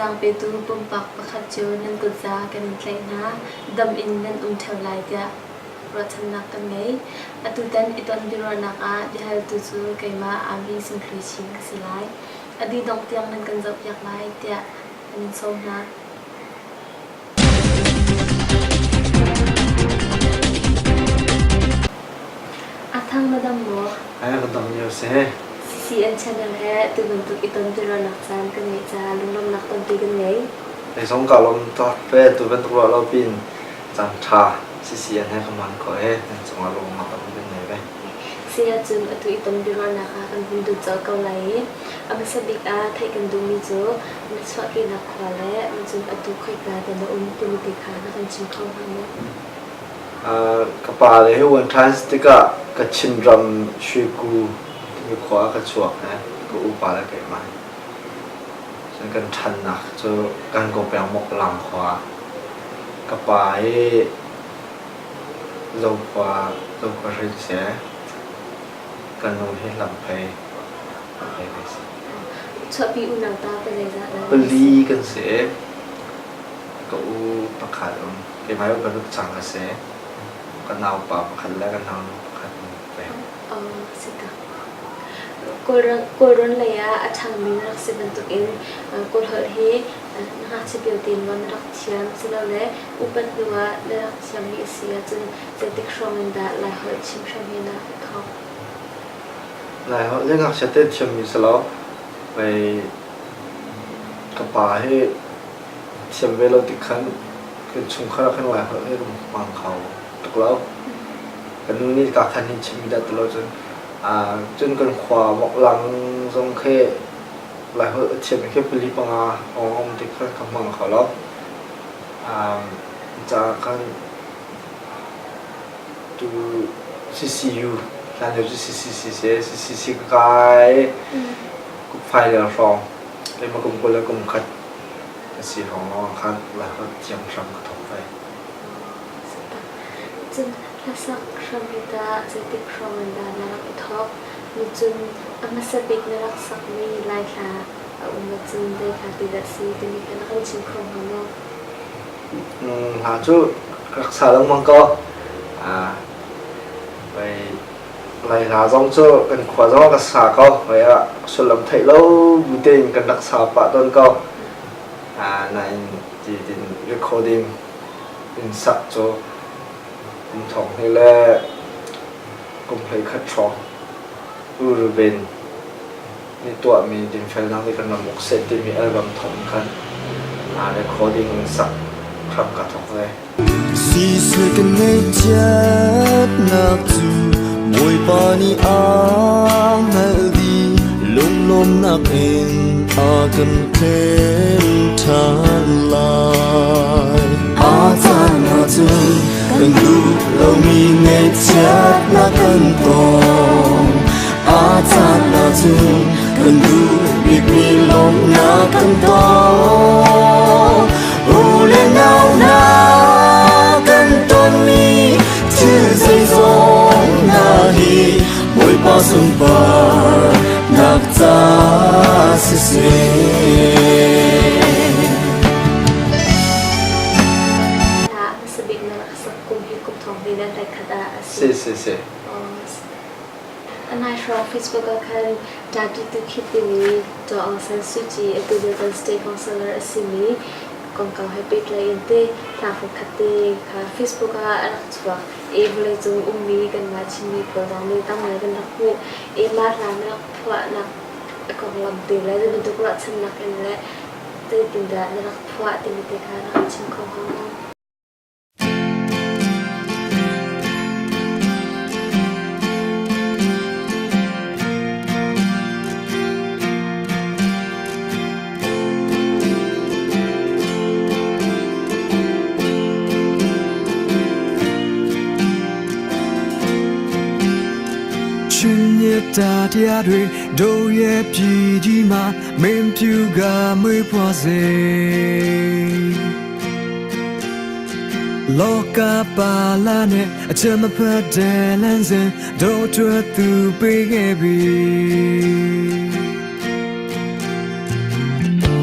Thazaang petu pumpak pakhat cio nan kutza kan in tlaih hna. Dam in nan um ṭheo lai tiah ruahchannak kan ngei. Atutan i ton biaruahnak ah biahaltu cu keimah Ami Sunghlui Chin ka si lai. A dihdongh tiang nan kan zohpiak lai tiah kan in sawm hna. A thang na dam maw? Ai ka dam lio si. CCN channel he tu bantuk i ton biaruahnak caan kan ngeih caah lunglawmhnak tampi kan ngei. Kei zong ka lawm tuk ve tu bantuk ruah lo pin caan ṭha CCN he ka hman khawh i nan cungah lawmhnak tampi kan ngei ve. Si ahcun atu i ton biaruahnak ah kan hun lut colh ko lai i a hmasa bik ah theih kan duhmi cu na chuahkehnak khua le cun atu khoika dah na um timi te kha na kan chim kho hnga maw? Ka pa le hi uan ṭhan si tikah Kachin ram Shweku timi khua ah ka chuak i ka upa le keimah. Cun kan ṭhannak cu Gangaw peng Moklang khua. Ka pa hi Zokhua Zokhua hrin si. Ka nu hi Lamphei Lamphei ka si. Chuahpi unau ta pa zeizah dah nan si? Pali kan si. Ka u pakhat um. Keimah hi bantuk cang ka si. Ka naupa pakhat le ka naunu pakhat um ve. Si tak. Kawlrawn lei ah a ṭhangmi na rak si bantukin Kawlholh hi na ngakchia pio tein maw na rak thiam silole upat hnu ah na rak thiammi a si ahcun zeitik hrawng in dah Laiholh chim hram hi na rak i thawk? Laiholh hi ngakchia te thiammi si lo. Mei ka pa hi thiam ve lo tik khan kan chungkhar ah khan Laiholh hi kan hmang kho tuk lo. Kan nu nih ka khan hin chimmi dah ti lo cun cun kan khua Moklang zong khi Laiholh a thiammi khi pali panga a um tik khan ka hmang kho lo. Caah khan tu CCU hlan lio cu CCC si CCC ka kai fai lio hrawng keimah kum 20 le kum khat ka si hrawng lawng khan Laiholh thiam hram ka thawk ve. Cun hlasak hram hi tah zeitik hrawng in dah na rak i thawk? Nicun a hmasa bik na rak sakmi Lai hla a um ahcun zei hla ti dah si timi kha na kan chim kho hnga maw? Hla cu rak sa lengmang ko. Lai hla zong cu kan khua zong ah ka sa ko. Hoi ah sullam theih lo bu tein kan rak sa pah tawn ko. Nain ti tin recording in sak cu kum thong hnih le kum 11 hrawng U Ruben nih tuahmi dinfelnak nih kan ram uk seh timi album thawng khan recording in sak hram ka thawk ve. Siseh kan ngaihchiatnak cu Bawipa nih a hngalh dih lunglawmnak in a kan thlen ṭhan lai. A caan ahcun kan duh lomi ngaihchiatnak kan tong. A caan ahcun kan duh bikmi lawmhnak kan tong. U le nau hna kan tonmi thil zeizong hna hi Bawipa sunparnak ca siseh. Hmasa bik na rak sak kum hi kum thong hnih le hlei khat ah a si. Si si si. Nai hrawng Facebook ah khan Tati Tukhit timi Daw Aung San Suu Kyi atu lio State Councilor a simi kongkau he pehtlaih in te hla fungkhat te kha Facebook ah a rak chuak i vawleicung ummi kanmah Chinmi pawl zong nih tam ngai kan rak hmuh i mah hla na rak phuahnak a konglam te le zei bantuk ruahchannak in le zeitindah na rak phuah timi te kha na kan chim kho hnga maw? ချင်းမြတ်တာတရားတွေတို့ရဲ့ပြည်ကြီးမှာမင်းပြူကမွေးဖွားစေလောကပါလာနဲ့အချက်မဖတ်တဲ့လမ်းစဉ်တို့တွေ့သူပေးခဲ့ပြီ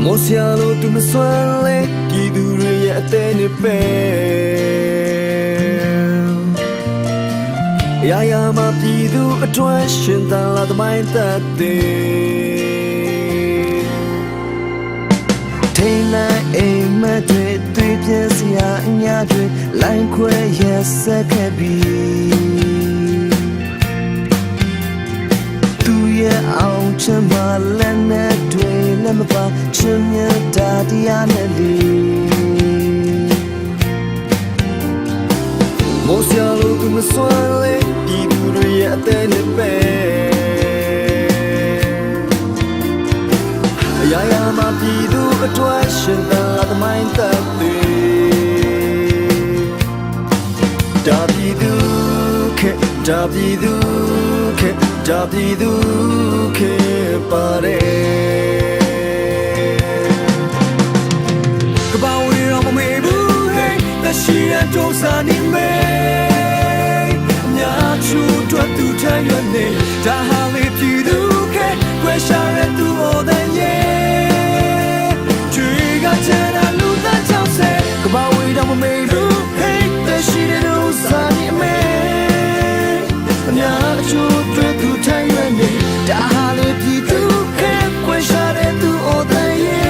မ မောဆရာလို့သူမစွမ်းလဲပြည်သူတွေရဲ့အသေးနဲ့ပဲရာရာမှာပြည်သူအတွက်ရှင်သန်လာသမိုင်းသက်သေး ထိန်လိုက်အိမ်မက်တွေတွေးပြစရာအညာတွေလိုင်းခွဲရက်ဆက်ခဲ့ပြီသူရဲ့အောင်ချမ်းမလက်နဲ့တွေလက်မပါချမ်းမြတ်တာတရားနဲ့လေမောဆရာလို့သူမစွမ်းလေပြည်သူတွေရဲ့အသေးနဲ့ပဲ အရာရာမှာပြည်သူအတွက်ရှင်သန်လာသမိုင်းသက်သေဒါပြည်သူခေဒါပြည်သူခေဒါပြည်သူခေပါတယ်ကဘာဝီရောမမေဘူး hey တရှိရတော့စာနေမေအများချူတွတ်သူထိုင်ရနေဒါဟာလေပြည်သူခေခွဲရှာရသူအော်တဲ့ရဲ့ချွေကချင်တာလူသားချောင်းစေကဘာဝီတော့မမေဘူး hey တရှိရတော့စာနေမေအများချူတွတ်သူထိုင်ရနေဒါဟာလေပြည်သူခေခွဲရှာရသူအော်တဲ့ရဲ့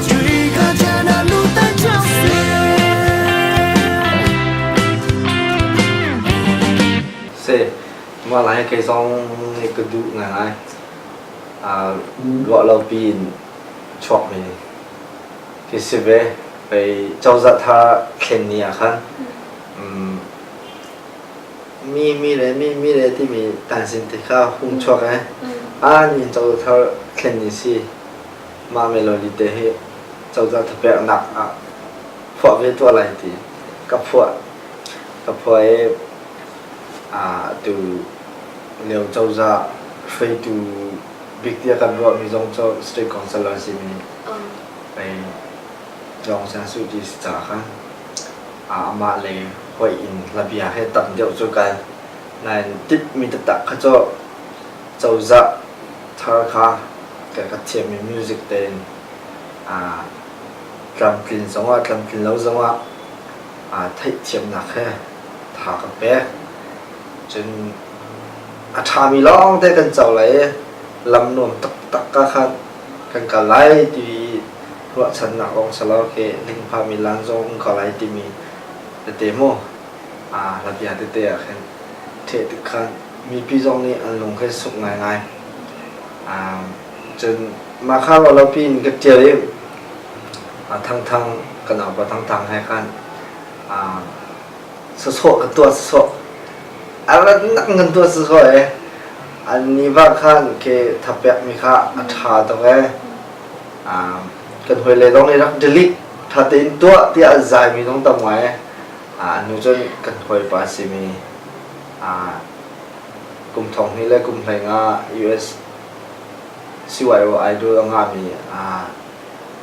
ချွေကချင်တာလူသားချောင်းစေ Se mah lai kei zong nih ka duh ngaingai. Ruah lo piin chuakmi khi si ve. Pei cozah thar thlen ni ah khan mi mi le mi mi le timi tansin te kha hung chuak ai. A ni cozah thar thlen ni si. Mah melody te hi cozah thapeknak ah phuah ve tuah lai ti ka phuah. Ka phuah i atu lio cozah hruaitu bik tiah kan ruahmi zong cu State Councilor a simi pei Aung San Suu Kyi si caah khan amah le hoih in hlabia he tam deuh cu kai nain titmi taktak kha cu cozah thar kha ka thiammi music tein tlamtlin zongah tlamtlin lo zongah theihthiamnak he tha ka pek. Cun a ṭhami lawngte kan co lai i lam nuam taktak ka khan kan kal lai ti ruahchannak lawng si lo khi lingphami lan zong um ko lai timi tete mu hlabia tete ah khin ṭheh tik khan mipi zong nih an lung khi suk ngaingai. Cun mah kha ruahlopi in ka ṭial i Thangthang ka naupa Thangthang he khan sawsawh ka tuah sawsawh a rat nak kan tuah sawsawh e an ni va khan ke thapek mi kha a ṭha tuk e kan hawile zong nih rak delete ṭha tein tuah tiah an zai mi zong tam ngai e nu cun kan hawipa simi kum thong hnih le kum hlei nga US CYO idol a ngahmi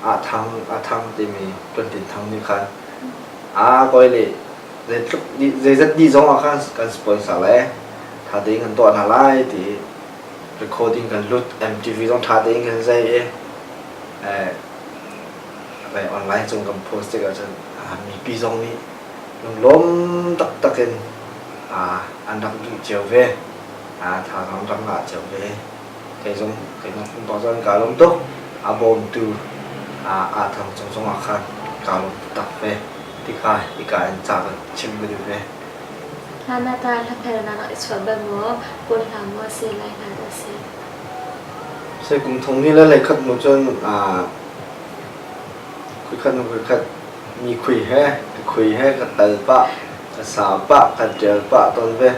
Ah Thang Ah Thang timi Tuan Tin Thang nih khan a kawi le zeitluk zeizat dih zong ah khan kan sponsor le tha tein kan tuah hna lai ti recording kan lut MTV zong tha tein kan zai i eh, online cung kan post tikah cun mipi zong nih lunglawm taktak in an rak duh cio ve thazaang rak ngah cio ve. Kei zong keimah pumpak zong kaa lawm tuk. A bawmtu aa thang cung zongah khan kaa lawm taktak ve. Tikha hika in ca kan chim ka duh ve. Hlan ah tah hlaphel na rak i chuah bal maw? Kawl hla maw a si, Lai hla dah a si? Sai kum thong ni le leikhat hnu cun khuikhat hnu khuikhat mi khui he ka khui he ka tal pah, ka sa pah, ka ṭial pah tawn ve.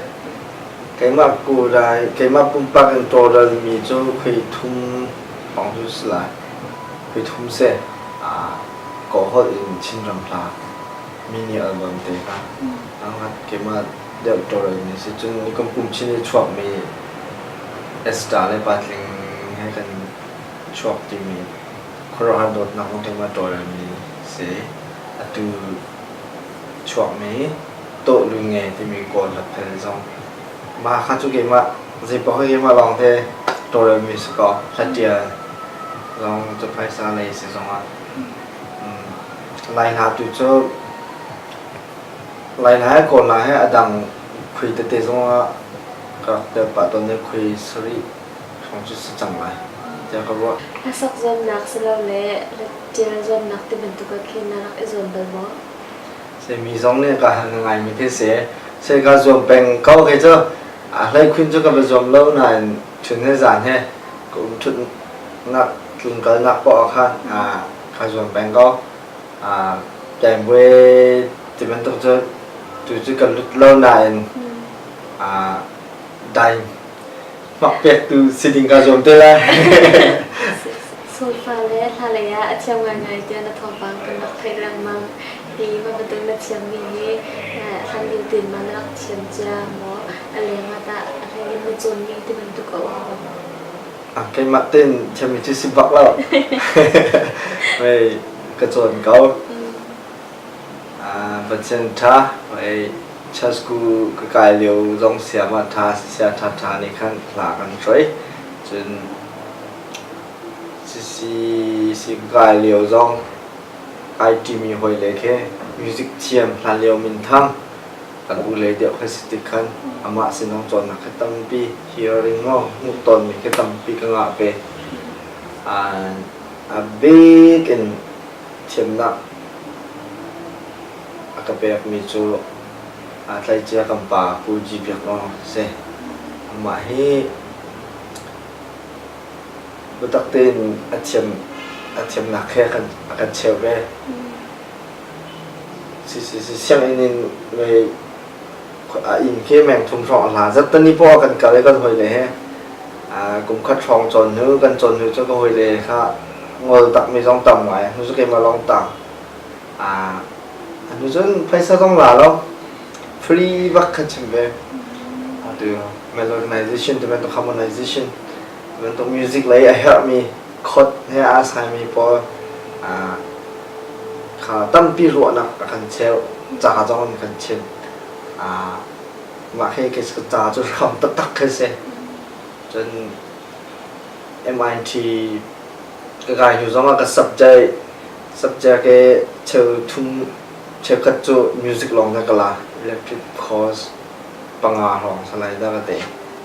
Keimah kurai, keimah pumpak in tawlrelmi cu khui thum hrawng cu si lai. Khui thum seh. Kawlholh in Chinram hla mini album te kha keimah deuh tawlrelmi si. Cun nikum kum chin i chuakmi Esther le Patling he kan chuak timi khuaruahhar dawtnak zong keimah tawlrelmi si. Atu chuakmi Tawh Lu Nge timi Kawl hlaphel zong mah kha cu keimah zeipaoh hi keimah lawng te tawlrelmi si kaw hlaṭial. Zong cu phaisa lei si zongah Lai hla tu cu Lai hla he Kawl hla he a dang khui tete zongah ka rak tel pah tawn i khui sarih hrawng cu si cang lai tiah ka ruah. Hlasak zuamnak silole hlaṭial zuamnak ti bantuk ah khin na rak i zuam bal maw? Mi zong nih ka hal ngaimi khi si. Sai ka zuam peng ko khi cu a hleikhun cu ka va zuam lo nain chun he zan he ka um ṭhutnak tlunkalnak paoh ah khan ka zuam peng ko. Taingbuai ti bantuk cu tu cu ka lut lo nain dai hmak pektu si ding ka zuam te lai. Solfa le hla lei ah a thiam ngaingai tiah na thawngpang kan rak theih lengmang. Hi mah bantuk na thiammi hi hlan lio tein ma na rak thiam cia maw? A leng ah tah a hlei in na cawnmi ti bantuk a um maw? Keimah tein thiammi cu si bak lo. Mei ka cawn ko. Pathian ṭha mei church school ka kai lio zong siam ah ṭha sia ṭha ṭha nih khan hla kan hruai. Cun CCC ka kai lio zong kai ṭimi hawile khi music thiam hlanlio minthang kan ule deuh khi si tik khan amah sinong cawnnak khi tampi hearing maw hmuh tawnmi khi tampi ka ngah ve. A bik in thiamnak a ka pekmi cu tleicia kan pa Pu G Biak Aung a si. Amah hi biatak tein a thiam a thiamnak he a kan cheuh ve. Sianginn in mei a inn khi meng thum hrawng a hla. Zattani poah kan kal i kan hawile he kum khat hrawng cawn hnu kan cawn hnu cu ka hawile kha ngol takmi zong tam ngai. Hnu cu keimah lawng tang. Hnu cun phaisa zong la lo. Free bak kha chim ve. Atu melodization ti bantuk harmonization ti bantuk music lei a herhmi chord he aa saimi pawl kha tampi ruahnak a kan cheuh. Ca zong an kan chimh. Mah hi ca cu hram taktak khi si. Cun MIT ka kai hnu zongah ka subject subject i cheu thum cheukhat cu music lawng na ka la. Electric course panga hrawng salai dah ka ti.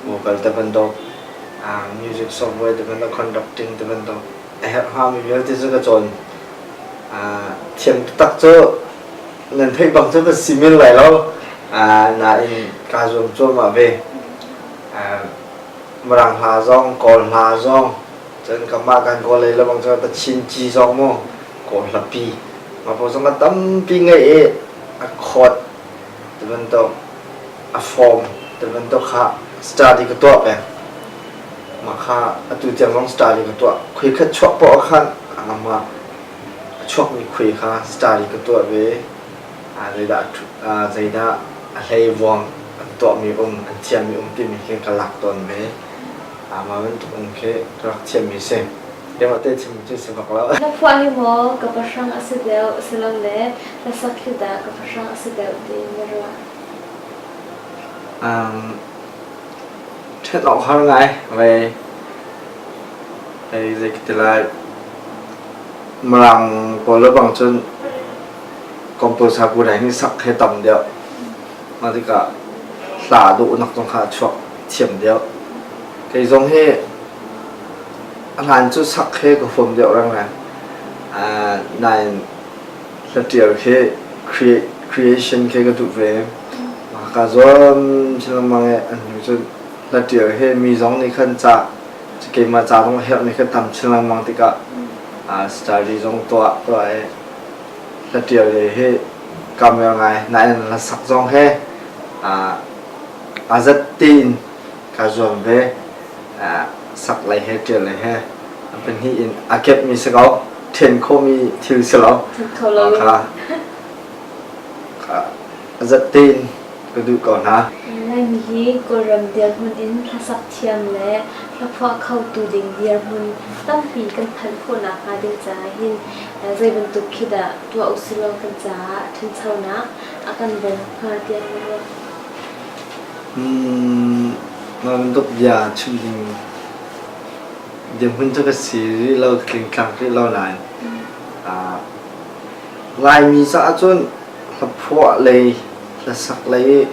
Vocal te bantuk, music software te bantuk, conducting te bantuk a herh hngami vialte cu ka cawn. Thiam taktak cu nan theih bang cu ka si men lai lo. Nain kaa zuam cuahmah ve. Mirang hla zong, Kawl hla zong, cun kanmah kan Kawl lei lebang cu Chin ci zong mu, Kawl hlapi. Mah pawl zong a tampi ngeih i a chord ti bantuk, a form ti bantuk kha study ka tuah peng. Mah kha atu tiang zong study ka tuah. Khui khat chuak poah khan amah a chuakmi khui kha study ka tuah ve. Zeidah zeidah a hleivuang an tuahmi um, an thiammi um timi khi ka lak tawn ve. Mah bantuk in khi ka rak thiammi si. Keimah te chim cu si bak lo. Na phuah hi maw ka pahrang a si deuh silole hlasak hi dah ka pahrang a si deuh tiin na ruah? Ṭhen awk har ngai. Vei zei ka ti lai. Mirang pawl le bang cun composer bu hi sak he tam deuh. Mah tikah hla dawhnak zong kha a chuak thiam deuh. Kei zong hi a hlan cu sak he ka huam deuh rengreng. Nain hlaṭial khi creation khi ka duh ve. Ka zuam chin lengmang i an hnu cun hlaṭial hi mi zong nih khan ca keimah ca zong a herhmi kha tam chin lengmang tikah study zong tuah tuah i hlaṭial hi kaa mer ngai. Nain hlasak zong he aa zat tein kaa zuam ve. Sak lei he ṭial lei he a pahnih in a kepmi si ko. Ṭhen khawhmi thil si lo. Kha a zat tein ka duh ko hna. Laimi hi Kawlram dirhmun in hlasak thiam le hlaphuah khotu ding dirhmun tampi kan phanh khawhnak hnga ding caah hin zei bantuk khi dah tuah usilaw kan caah ṭhanchonak a kan bawmh hnga tiah na ruah? Mah bantuk bia chim ding. Dirhmun cu ka si rih lo, tlingtlak rih lo nain Laimi caah cun hlaphuah lei, hlasak lei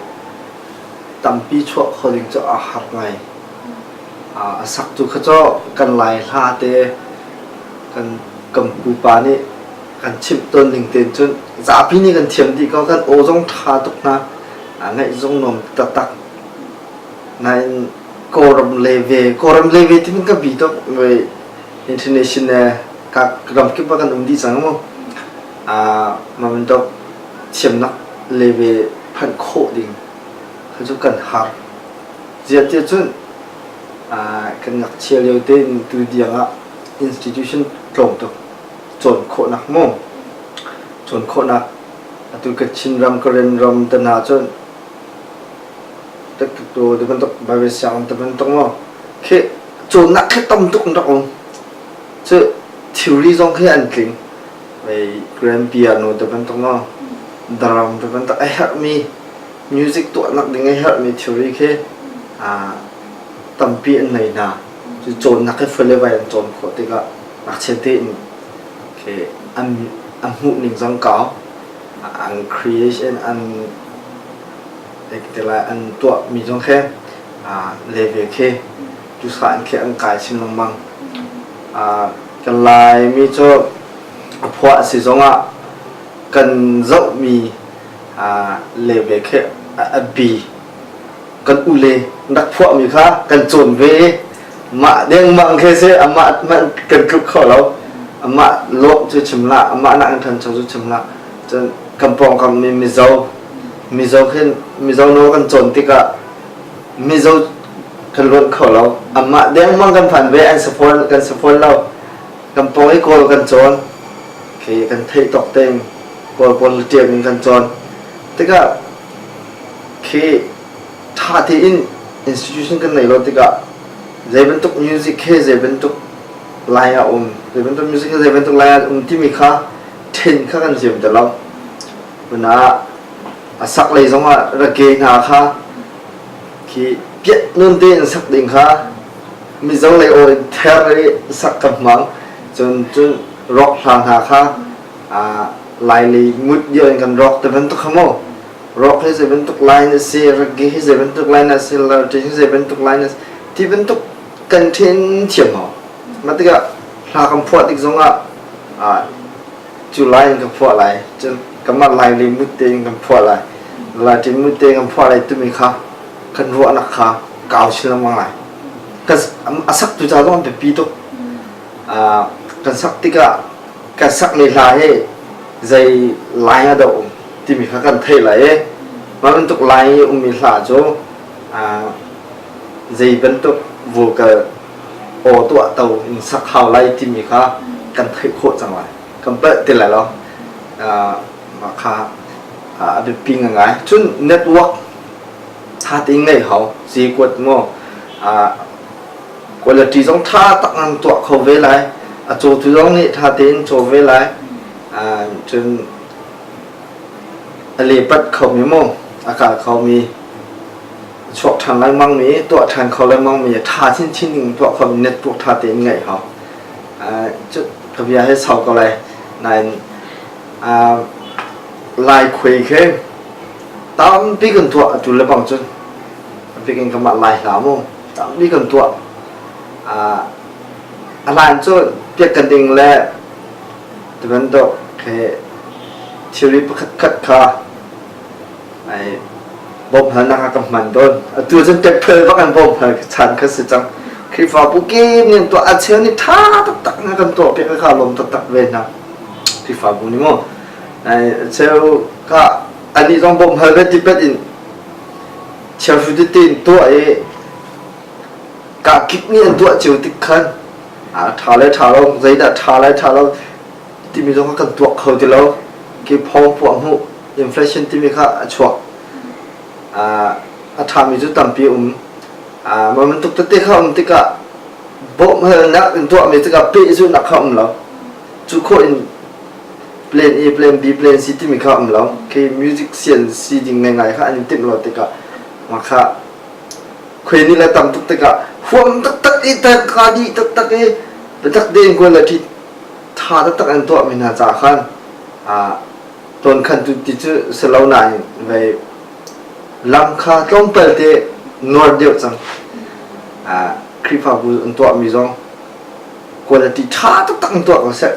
tampi chuah kho ding cu aa har ngai. A saktu kha cu kan Lai hla te kan kan pupa nih kan chimh tawn ning tein cun zapi nih kan thiam dih ko, kan aw zong ṭha tuk hna, ngaih zong nuam taktak. Nain Kawlram le ve, Kawlram le ve timi ka bi tuk. International ka ramkip ah kan um dih cang mu. Mah bantuk thiamnak le ve phanh khawh ding kha cu kan har. Ziah tiah cun kan ngakchia lio tein tu tiang ah institution tlawm tuk cawn khawhnak mu. Cawn khawhnak atu Kachin ram, Karen ram te hna cun tu bantuk Bible sianginn te bantuk maw khi cawnnak khi tam tuk an rak um. Cu theory zong khi an tling. Mei grand piano te bantuk maw drum te bantuk a herhmi music tuahnak ding a herhmi theory khi tampi an nei hna. Cu cawnnak khi fale vai an cawn khawh tikah ngakchia tein khi an an hmuh ning zong kau an creation an an tuahmi zong khi level khi tusa in khi an kai chin lengmang. Kan Laimi cu a phuah a si zongah kan zohmi level khi a bi. Kan ule rak phuahmi kha kan cawn ve i mah dengmang khi si amah kan tluk kho lo. Amah lawh cu chim hlah, amah nak in ṭhancho cu chim hlah. Cun kan pawngkam mi Mizo Mizo khin Mizo nawl kan cawn tikah Mizo kan luan kho lo. Amah dengmang kan phan ve an support kan support lo. Kan pawng i Kawl kan cawn. Khi kan theih tawk tein Kawl pawl tiam in kan cawn. Tikah khi ṭha tein institution kan neih lo tikah zei bantuk music he zei bantuk lai ah um zei bantuk music he zei bantuk lai ah um timi kha ṭhen kha kan thiam ti lo. Huna a sak lei zongah reggae hna kha khi piat nun tein sak ding kha Mizo lei aw in ther i sak ka hmang. Cun cun rock hla hna kha Lai lei ngut deuh in kan rock te bantuk kha mu. Rock hi zei bantuk line a si, reggae hi zei bantuk line a si, latin hi zei bantuk line a si, ti bantuk kan ṭhen thiam hau. Mah tikah hla kan phuah tik zongah cu lai in ka phuah lai cun kanmah lai le mut tein kan phuah lai Latin mut tein kan phuah lai timi kha kan ruahnak kha kau chin lengmang lai kan a saktu ca zong an biapi tuk kan sak tikah kan sakmi hla hi zei lai ah dah um timi kha kan theih lai i mah bantuk lai i ummi hla cu zei bantuk vocal aw tuahto in sak hau lai timi kha kan theih khawh cang lai. Kan palh ti lai lo. Mah kha a biapi ngai. Cun network ṭha tein ngeih hau. Zikuat maw quality zong ṭha tak nan tuah kho ve lai. A cawtu zong nih ṭha tein caw ve lai. Cun a lepat khomi maw a kal khomi chuak ṭhan lengmang mi tuah ṭhan kho lengmang mi ṭha chinchin in tuah kho mi network ṭha tein ngeih hau. Cu ka bia hi sau ko lai. Nain Lai khuai khi tampi kan tuah atu le bang cun bik in kamah Lai hla mu tampi kan tuah. A hlan cu piak kan ding le tibantuk khi thilri pakhat khat kha ai bawmhhalnak ah ka hman tawn. Atu cun tekphel bak in bawmhhal chan kha si cang. Khrihfabu kim nih an tuah a cheu nih ṭha taktak in kan tuah piak kha lawm taktak ve hna. Khrihfabu nih mu. Ai cheu ka anih zong bawmhhal ve ti pet in chiahru tete in tuah i ka kip nih an tuah cio tik khan a ṭha le ṭha lo zeidah ṭha lai ṭha lo timi zong kha kan tuak kho ti lo. Ki phawng puah hmuh inflation timi kha a chuak. A ṭhami cu tampi a um. Mah bantuk tete kha um tikah bawmhhalnak in tuahmi tikah pehzulhnak kha um lo. Cu khawh in plan A, plan B, plan C timi kha um lo. Khi music sian si ding ngaingai kha an in timh lo tikah mah kha Khuai nih le tam tuk tikah huam taktak i ka dih taktak i biatak tein quality ṭha taktak an tuahmi hna caah khan tawnkhantu ti cu si lo nain vei lam kha tlawmpal te nuar deuh cang. Khrihfabu an tuahmi zong quality ṭha taktak in tuah ko seh.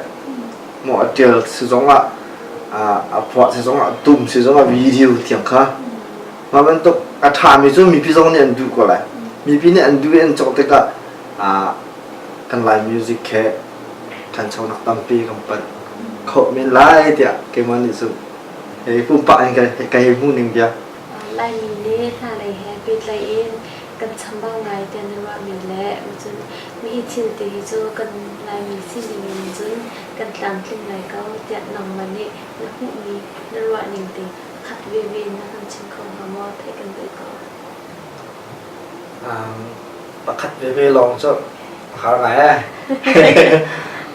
Maw a ṭial si zongah a phuah si zongah tum si zongah video tiang kha mah bantuk a ṭhami cu mipi zong nih an duh ko lai. Mipi nih an duh i an cawk tikah kan Lai music he ṭhanchonak tampi kan panh khawh men lai tiah keimah nih cun hei pumpak in ka hei hmuh ning bia. Laimi nih hna lei he pehtlaih in kan chambau ngai tiah na ruahmi le cun mihi thil te hi cu kan Laimi sining in cun kan tlamtling lai ko tiah nangmah nih na hmuhmi na ruah ning te khat veve in na kan chim kho hnga maw theih kan duh ko. Pakhat veve lawng cu a har ngai eh.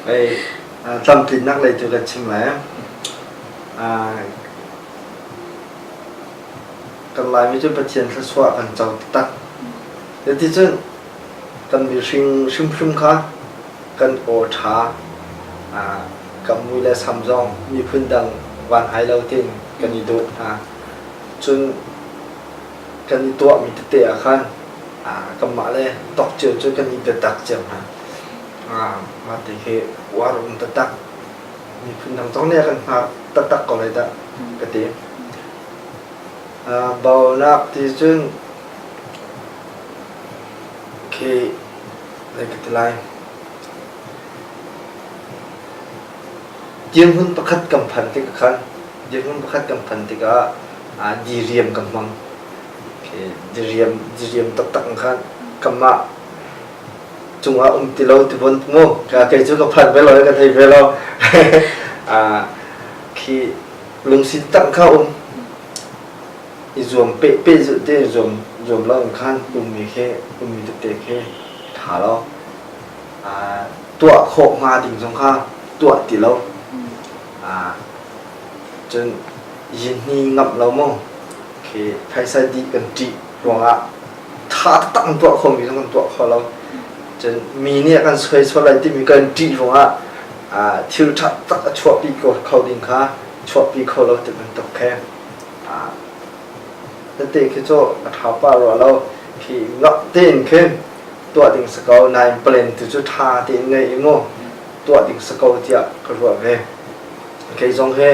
Hei tlamtlinnak lei cu kan chim lai. Kan Laimi cu Pathian thluachuah kan co taktak. Cuticun kan mihring hrimhrim kha kan aw ṭha, kan mui le sam zong miphun dang van ai lo tein kan i dawh hna. Cun kan i tuahmi tete ah khan kanmah le tawk cio cu kan i biatak cio hna. Mah ti khi uar um taktak. Miphun dang zong nih a kan hngak taktak ko lai dah ka ti. Baunak ti cun khi zei ka ti lai. Dirhmun pakhat kan phan tik khan dirhmun pakhat kan phan tikah diriam kan hmang. Diriam diriam taktak in khan kanmah cungah um ti lo ti bon mu ka kei cu ka phan ve lo ka thei ve lo khi lungsi tak kha um i zuam pe pe te zuam zuam lo in khan ummi khi ummi tete khi tha lo tuah khawh hnga ding zong kha tuah ti lo cun yinhni ngamh lo mu khi phaisa dih kan ṭih ruangah ṭha taktak in tuah khomi zong kan tuah kho lo. Cun mi nih a kan suai lai timi kan ṭih ruangah thil ṭha tak a chuahpi kho ding kha chuahpi kho lo ti bantuk khi tete khi cu a ṭha pah rua lo. Khi ngak tein khin tuah ding si ko nain plan tu cu ṭha tein ngei i mu tuah ding si ko tiah ka ruah ve. Kei zong hi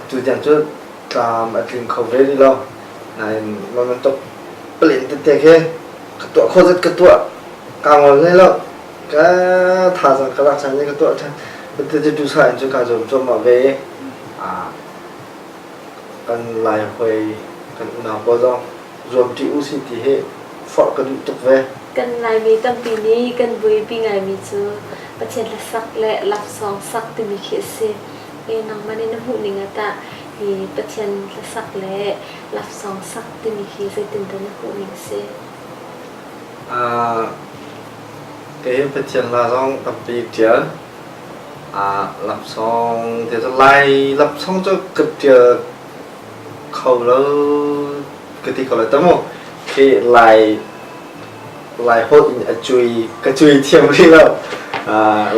Atu tiang cu tlam a tling kho ve rih lo. Nain mah bantuk palen tete khi ka tuah khawh zat ka tuah. Kaa ngol hlei lo. Ka thazaang ka lak caan i ka tuah ṭhan. Tete duhsah in cun kaa zuam cuahmah ve i kan Lai hawi kan unau pawl zong zuamṭi usih ti hi forh ka duh tuk ve. Kan Laimi tampi nih kan buaipi ngaimi cu Pathian hlasak le laksawng sak timi khi a si. Nangmah nih na hmuh ning ah tah hi Pathian hlasak le laksawng sak timi khi zeitindah na hmuh ning a si? Kei hi Pathian hla zong tampi ṭial. Laksawng te cu Lai laksawng cu ka ṭial kho lo ka ti ko lai ta mu. Khi Lai Lai holh in a cui ka cui thiam rih lo.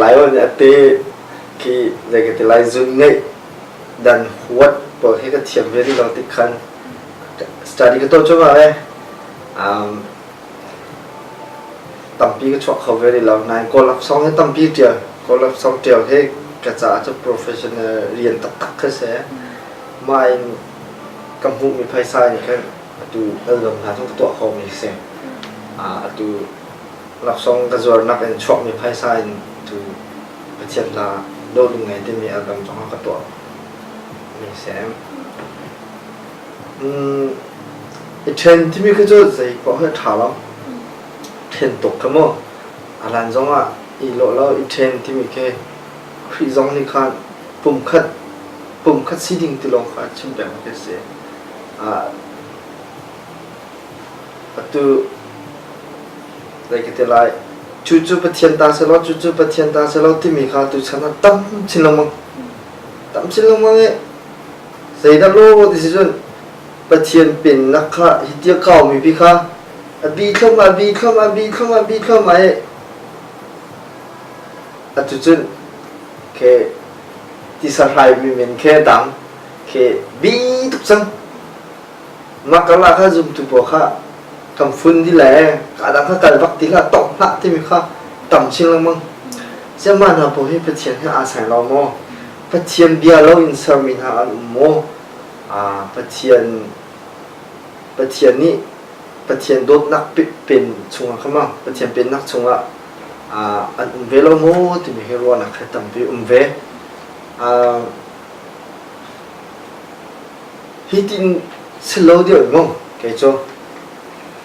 Lai holh in a te khi zei ka ti lai zun ngeih dan huat pawl khi ka thiam ve rih lo tik khan study ka tuah cuahmah ve. Tampi ka chuak kho ve rih lo nain Kawl laksawng hi tampi ṭial. Kawl laksawng ṭial hi ka caah cu professional rian taktak khi si. Mah in ka hmuhmi phaisa in khan atu album hna zong ka tuah khomi si. Atu laksawng ka zuarnak in chuakmi phaisa in tu Pathian hla dawh lung ngei timi album zong ka tuah mi si. I ṭhen timi khi cu zei paoh hi a ṭha lo. Ṭhen tuk kha mu. A hlan zong ah i lawh lo i ṭhen timi khi Khrih zong nih khan pumkhat pumkhat si ding ti lawng kha a chim peng khi a si. Atu zei ka ti lai cu cu Pathian ta selaw cu cu Pathian ta selaw timi kha tuchan ah tam chin lengmang tam chin lengmang i zeidah law ti si cun. Pathian pennak kha hiti a kaumi pi kha a bi thluahmah, a bi thluahmah, a bi thluahmah, a bi thluahmah i atu cun khi tisa hraimi men khi a dang khi bi tuk cang. Mah karlak kha zumtu pawl kha kan fun dih le ka dang kha kal bak ti hlah, tongh hlah timi kha tam chin lengmang. Siamah hna pawl hi Pathian he aa sai lo maw? Pathian bia lo in sermi hna an um maw? Pathian Pathian nih Pathian dawtnak pen chungah kha ma Pathian pennak chungah an um ve lo maw timi hi ruahnak he tampi um ve. Hitin si lo deuh maw kei cu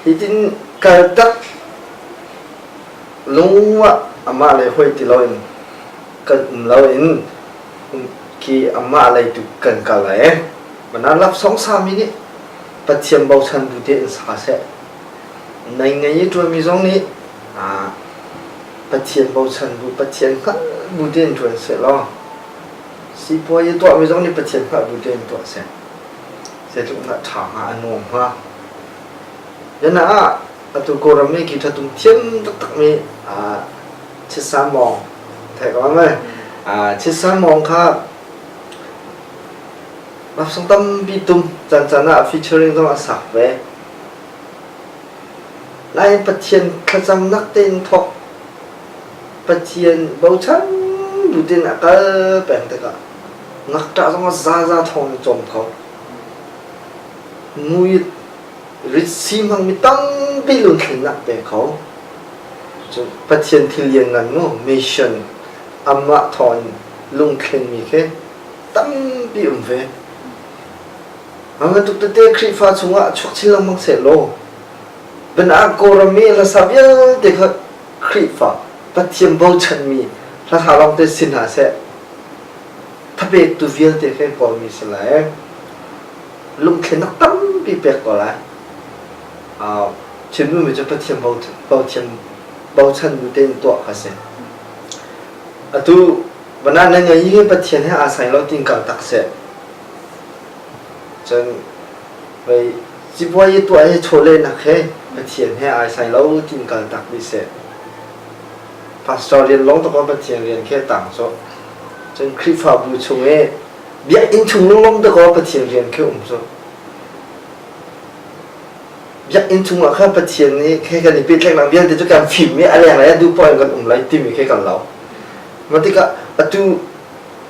hitin kal tak lungah amah lei hoi ti loin kan um loin khi amah lei tu kan kal lai. Mana lapsong sami nih Pathian bochan bu te in sa seh. Nei ngei i ṭuanmi zong nih Pathian bochan bu, Pathian hngalh bu tein ṭuan seh law sipuai i tuahmi zong nih Pathian hngalh bu tein tuah seh. Zeitluk dah ṭha hnga, a nuam hnga. Yana ah atu Kawlram i guitar tum thiam taktakmi Chisan Mawng theih ko mei? Chisan Mawng kha Lapsang tampi tum caan ah featuring zong a sak ve. Nain Pathian thlacamnak tein thawk Pathian bochan bu tein a kal peng tikah ngakṭah zong a zaza thawng in cawm kho. Mui ritsi hmangmi tampi lungthlinnak pe kho. Cun Pathian thil lianngan mu mission amah thawng in lungthlenmi khi tampi um ve. Mah bantuk tete Khrihfa chungah chuak chin lengmang sehlaw bianaah Kawlram i hlasa vialte kha Khrihfa Pathian bochanmi hlasa lawngte si hna seh thapektu vialte khi Kawlmi si lai. Lungthlinak tampi pek ko lai. Chinmi cu Pathian bochan bu tein tuah kha si. Atu Bana na ngei hi Pathian he aa sai lo tin kal tak seh. Cun vei cibuai i tuah hi chawlehnak he Pathian he ai sai lo tin kal tak dih seh. Pastor rian lawng tuk Pathian rian khi tang cu. Cun Khrihfabu chung i biakinn chung lunglawm tuk Pathian rian khi um cu. Biakinn chungah khan Pathian nih khi kan i pehtlaihnak vialte cu kan fim i a lenglei ah duh poah in kan um lai timi khi kan lo. Mah tikah atu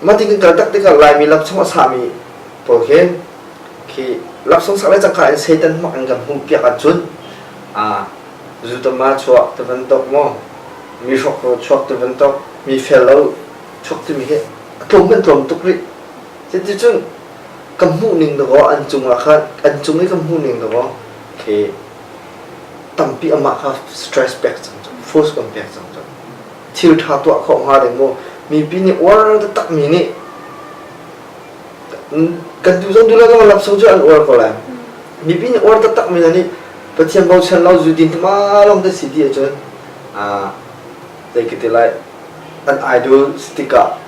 mah ti kan kal tak tikah Laimi lamsung a sami pawl khi khi lamsung sak le cangka in Satan hmak in kan hmuh piak ahcun zutama chuak ti bantuk maw mi hrawkro chuak ti bantuk mi fel lo chuak timi hi a tlawm kan tlawm tuk rih. Cuticun ka hmuh ning dakaw an cungah khan an cung i ka hmuh ning dakaw khi tampi amah kha stress pek cang cu force kan pek cang cu. Thil ṭha tuah khawh hnga ding mu mipi nih uar taktakmi nih kan duh zong duh lo zong lamsung cu an uar ko lai. Mipi nih uar taktakmi hna nih Pathian bochan lo zu din tama lawng te si ti ahcun zei ka ti lai an idol si tikah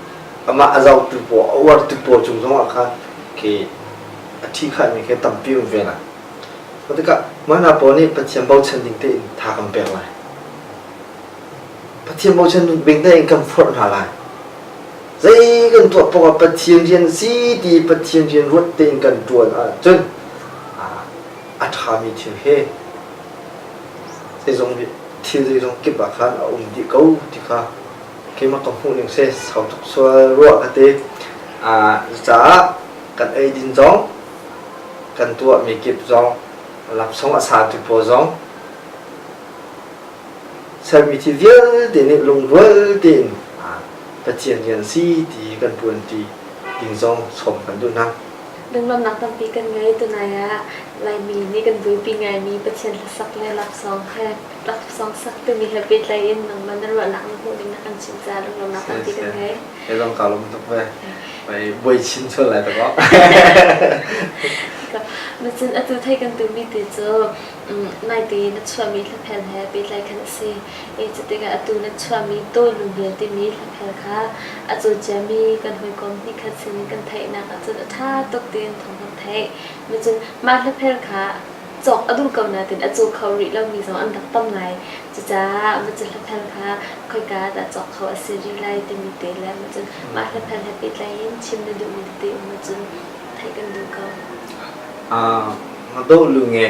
amah a zohtu pawl a uartu pawl cung zongah khan khi a ṭhi khanmi khi tampi um ve lai. Tikah mah hna pawl nih Pathian bochan ding tein tha kan pek lai. Pathian bochan bing tein kan forh hna lai. Zei kan tuah paoh ah Pathian rian si ti Pathian rian ruat tein kan ṭuan ahcun a ṭhami thil he zeizong thil zeizong kip ah khan a um dih ko ti kha keimah ka hmuh ning si sau tuk sual ruah ka ti. Cucaah kan eidin zong kan tuahmi kip zong lamsong a satu pawl zong Sermi thil vialte nih lungrual tein Pathian rian si ti kan ṭuanṭi ding zong sawm kan duh hna. Lunglawmhnak tampi kan ngei. Tunai ah Laimi nih kan buaipi ngaimi Pathian hlasak le laksawng he laksawng sak timi he pehtlai in nangmah na ruahnak na hmuh ning na kan chimh caah lunglawmhnak tampi kan ngei. He zong kaa lawm tuk ve. Mei buai chin sual lai tak Macun atu thei kan duhmi ti cu. Naite na chuahmi hlaphel he pehtlai khan a si. I cutikah atu na chuahmi Tawlu Hmel timi hlaphel kha a caw ciami kan hawikom hnihkhat sinin kan theihnak ahcun a ṭha tuk tiin thawng kan theih. Cun mah hlaphel kha cawk a duh ko nain a caw kho rih lomi zong an rak tam ngai. Cucaah cu hlaphel kha khoika ah dah cawk kho a si rih lai timi te le cun mah hlaphel he pehtlai in chim na duhmi tete um ahcun theih kan duh ko. Dawh lu nge.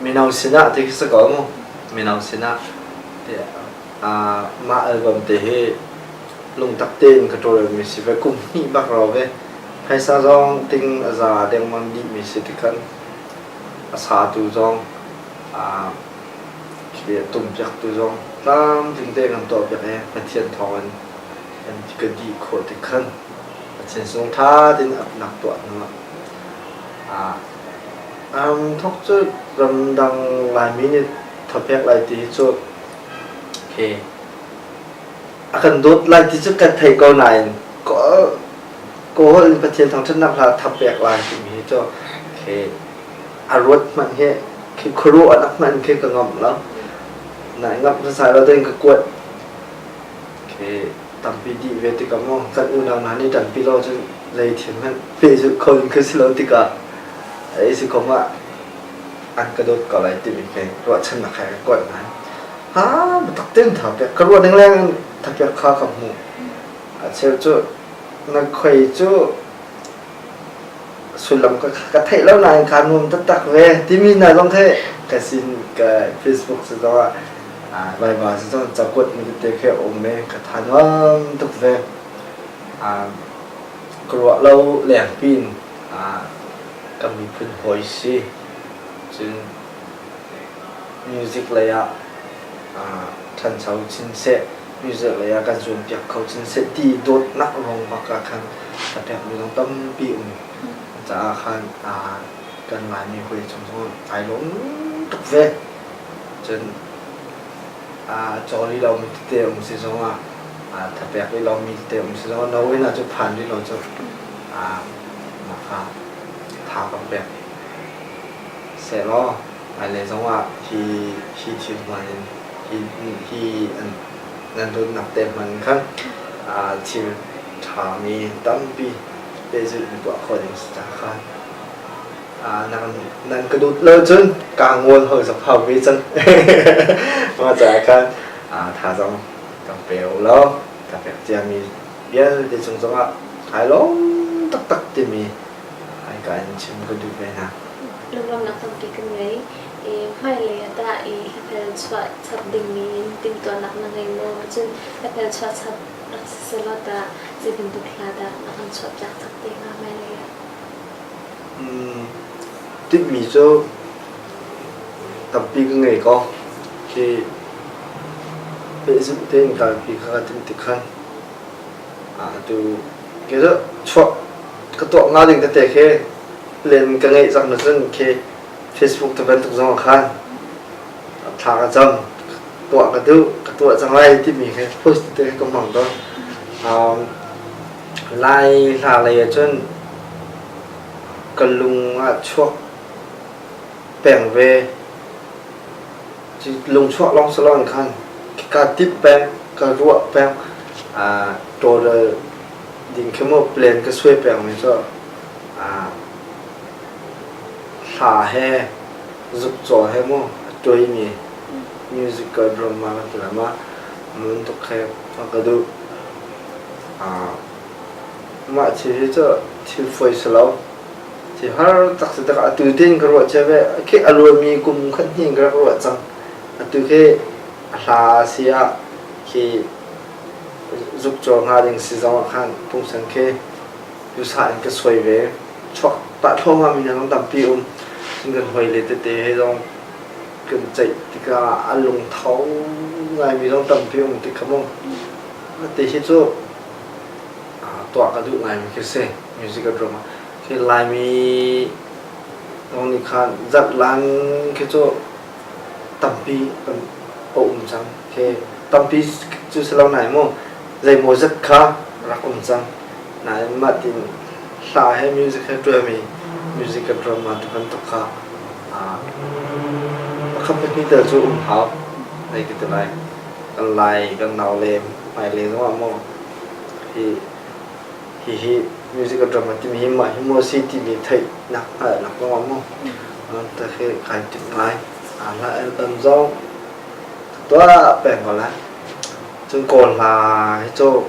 Mino sinah ti khi si ko mu. Mino sinah ti mah album te hi lungtak tein ka ṭawlmi si ve. Kum hnih bak rau ve. Phaisa zong ting a za dengmang dihmi si tikhan a satu zong khi a tumpiaktu zong tlamtling tein kan tuahpiak i Pathian thawngin kan ka dih khawh tikhan Pathian sung ṭha tein apnak tuah hnu ah thawk cu ramdang Laimi nih thapek lai ti hi cu khi a kan dawt lai ti cu kan thei ko nain Kawl in Pathian thangṭhatnak hla thapek lai timi hi cu khi a ruat hmanh hi khi khuaruahnak hmanh khi ka ngamh lo. Nai ngamh hmasa lo tein ka kuat. Khi tampi dih ve tikah maw kan unau hna nih ṭanpi lo cun zei thil hmanh pehzulh kho ding khi si lo tikah ei si kom ah an ka dawt ko lai timi khi ruahchannak he ka kuat hna. Ha biatak tein thapek ka ruah ning leng in thapek kha ka hmuh. A cheu cu na khoi cu Sullam ka theih lo nain kaa nuam taktak ve timi hna zong khi ka sin ka Facebook si zongah Viber si zong cakuat mi tete khi a um i ka tha nuam tuk ve. Ka ruah lo lengpi in ka miphun hawi si. Cun music lei ah ṭhancho chin seh, music lei ah kan zuampiak kho chin seh ti dawtnak ruang bak ah khan ka pekmi zong tampi um. Caah khan kan Laimi hawi chung zong ai lawm tuk ve. Cun caw rih lomi tete um si zongah thapek rih lomi tete um si zongah no in ah cu phan rih lo cu mah kha tha kan pek. Sehlaw hmailei zongah hi hi thil hman in hi hi an nan dawtnak te hman khan thil ṭhami tampi pehzulh in tuah khawh ding si caah khan nan ka dawt lo cun kaa ngawl hoi zok hau ve cang. Mah caah khan thazaang kan pe u law ka pek ciami vialte cung zongah kai lawm taktak timi hmaika in chim ka duh ve hna. Lunglawmhnak tampi kan ngei. I hmailei ah tah i hlaphel chuah chap dingmi in timhtuahnak na ngei maw? Cun hlaphel chuah chap rak si selaw tah zei bantuk hla dah na kan chuahpiak chap te hnga hmailei ah? Timhmi cu tampi ka ngei ko. Khi pehzulh tein kalpi kha ka timh tik khan atu kei cu chuah ka tuah hnga ding tete khi plan ka ngeih cang na cun khi Facebook te bantuk zong ah khan thla ka cam tuah ka duh ka tuah cang lai timi khi post tete ka hmang tawn. Lai hla lei ahcun ka lung ah chuak peng ve. Lungchuah lawng si loin khan kaa timh peng, ka ruah peng. Tawlrel ding khi mu plan ka suai pengmi cu hla he zukcaw he mu a tuaimi musical drama kan ti lai ma bantuk he ka duh. Mah thil hi cu thil fawi si lo. Thil har tak si tak atu tin ka ruah cia ve. Khi a luanmi kum khat hnih ka rak ruah cang. Atu khi a hla si ah khi zukcaw hnga ding si zong ah khan pungsan khi duhsah in ka suai ve. Chuak tah thluahmah mi hna zong tampi um. Cun kan hawi le tete he zong kan ceih tikah a lungtho ngaimi zong tampi um tik kha mu. Ati hi cu tuah ka duh ngaimi khi si musical drama. Khi Laimi zong nih khan zatlang khi cu tampi kan a um cang. Khi tampi cu si lo nain mu zeimaw zat kha rak um cang. Nain mah tin hla he music he ṭuaimi musical drama ti bantuk kha pakhat pahnih tel cu um hau. Hei ka ti lai. Kan Lai kan naule hmailei zongah maw hi hihi musical drama timi hi mah hi maw si timi theihnak hngalhnak zongah maw ta khi kai timh ngai. Hla album zong tuah peng ko lai. Cun Kawl hla hi cu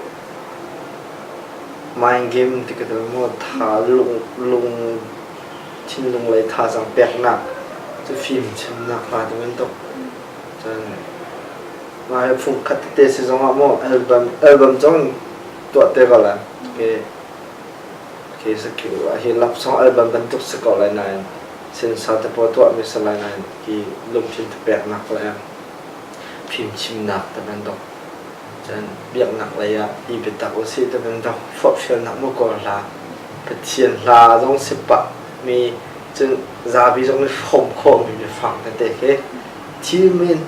mind game ti ka tel maw tha lung lung thinlung lei thazaang peknak cu fim chimnak hla ti bantuk Cun mah hi fungkhat tete si zongah maw album album zong tuah te ko lai. Khi khi hi love song album bantuk si ko lai nain sensa te pawl tuahmi si lai nain hi lungthin thapeknak le fimchimnak te bantuk cun biaknak lei ah i biatak usih te bantuk forhfialnak maw kawl hla Pathian hla zong si pah mi cun zapi zong nih hrawm khawhmi biafang tete khi thim in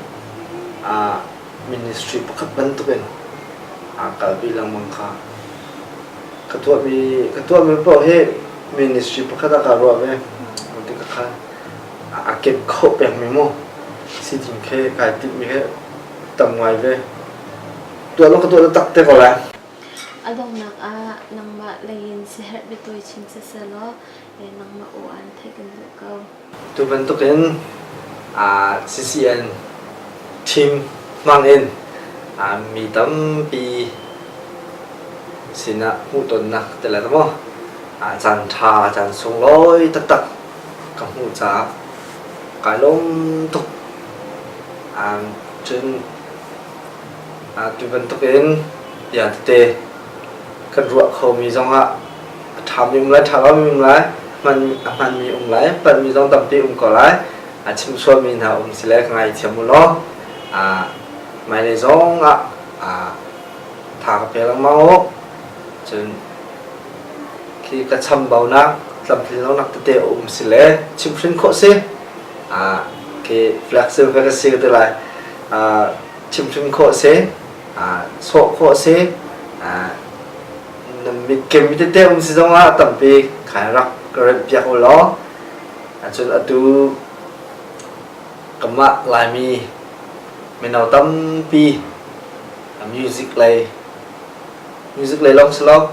ministry pakhat bantukin aa kalpi lengmang kha ka tuahmi ka tuahmi paoh hi ministry pakhat ah kaa ruah ve. Ti ka khan a kep kho pengmi mu si ding khi kai timhmi hi tam ngai ve. Tuah lo ka tuah tak te ko lai. A donghnak ah nangmah lei in siaherh biatawi chim siseh law nangmah aw aan theih kan duh ko. Tu bantukin CCN team hmangin mi tampi sinah hmuhtonnak te le maw? Caan ṭha, caan sunglawi taktak ka hmuh caah kai lawm tuk. Cun tu bantukin bia tete kan ruah khomi zongah a ṭhami um lai, ṭha lomi um lai, a hmanmi um lai, palhmi zong tampi um ko lai. A chim sualmi hna um si le ka ngaithiam u law hmailei zong ah tha ka pe lengmang u. Cun khi ka chambaunak tlamtlin lonak tete a um si le chimhhrin khawh si. Khi flexible ka si ka ti lai. Chimhhrin khawh si, sawh khawh si. Na mitkem tete um si zongah tampi khai rak ka remh piak u law. Cun atu kamah Laimi mino tampi music lei music lei lawng si lo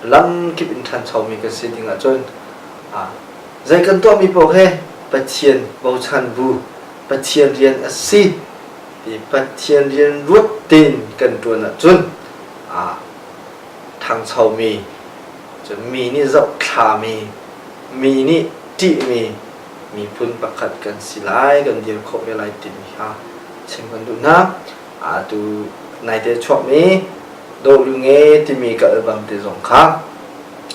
lamkip in ṭhanchomi kan si ding ahcun zei kan tuahmi paoh hi Pathian bochan bu Pathian rian a si ti Pathian rian ruat tein kan ṭuan ahcun ṭhangchomi cun mi nih zohthlami mi nih ṭihmi miphun pakhat kan si lai kan dir khawh ve lai timi kha chim kan duh hna. Atu naite chuakmi Dawh Lu Nge timi ka album te zong kha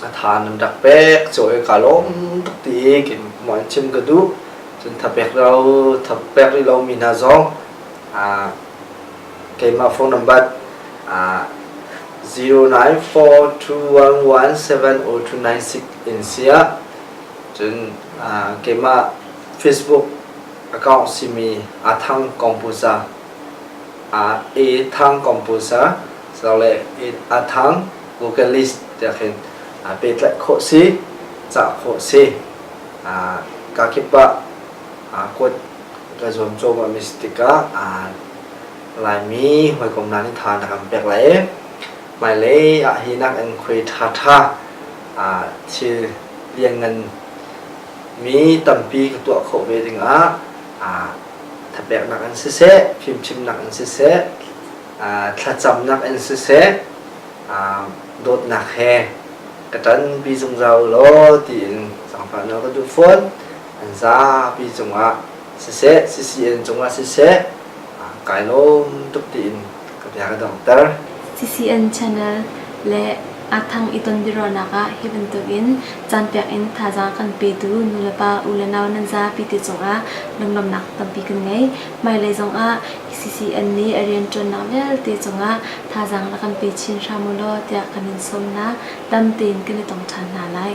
a tha nan rak pek cawi ka lawm tuk ti kin mo in chim ka duh. Cun thapek lo thapek rih lomi hna zong keimah phone number 0942117096 in sia cun keimah Facebook account simi Athang Composer A Thang Composer le Athang Vocalist tiah khin pehtlaih khawh si cah khawh si. Kakip ah kuat ka zuam cawm mi si tikah Laimi hawikom hna nih tha na kan pek lai i hmailei ah hi nak in khui ṭhaṭha thil lianngan mi tampi ka tuah khawh ve dingah thapeknak in siseh, fimchimnak in siseh, thlacamnak in siseh, dawtnak he ka ṭanpi zungzal u law tiin zaangfahnak ka duh fawn. An zapi cungah siseh, CCN cungah siseh, kai lawm tuk tiin ka bia ka donghter. CCN channel le Athang i ton biaruahnak ah hi bantukin caan pek in thazaang kan petu nulepa u le nau nan zapi te cungah lunglawmhnak tampi kan ngei. Hmailei zongah CCN nih a rianṭuannak vialte cungah thazaang rak kan pe chin hram u law tiah kan in sawm hna. Dam tein kan i tong ṭhan hna lai.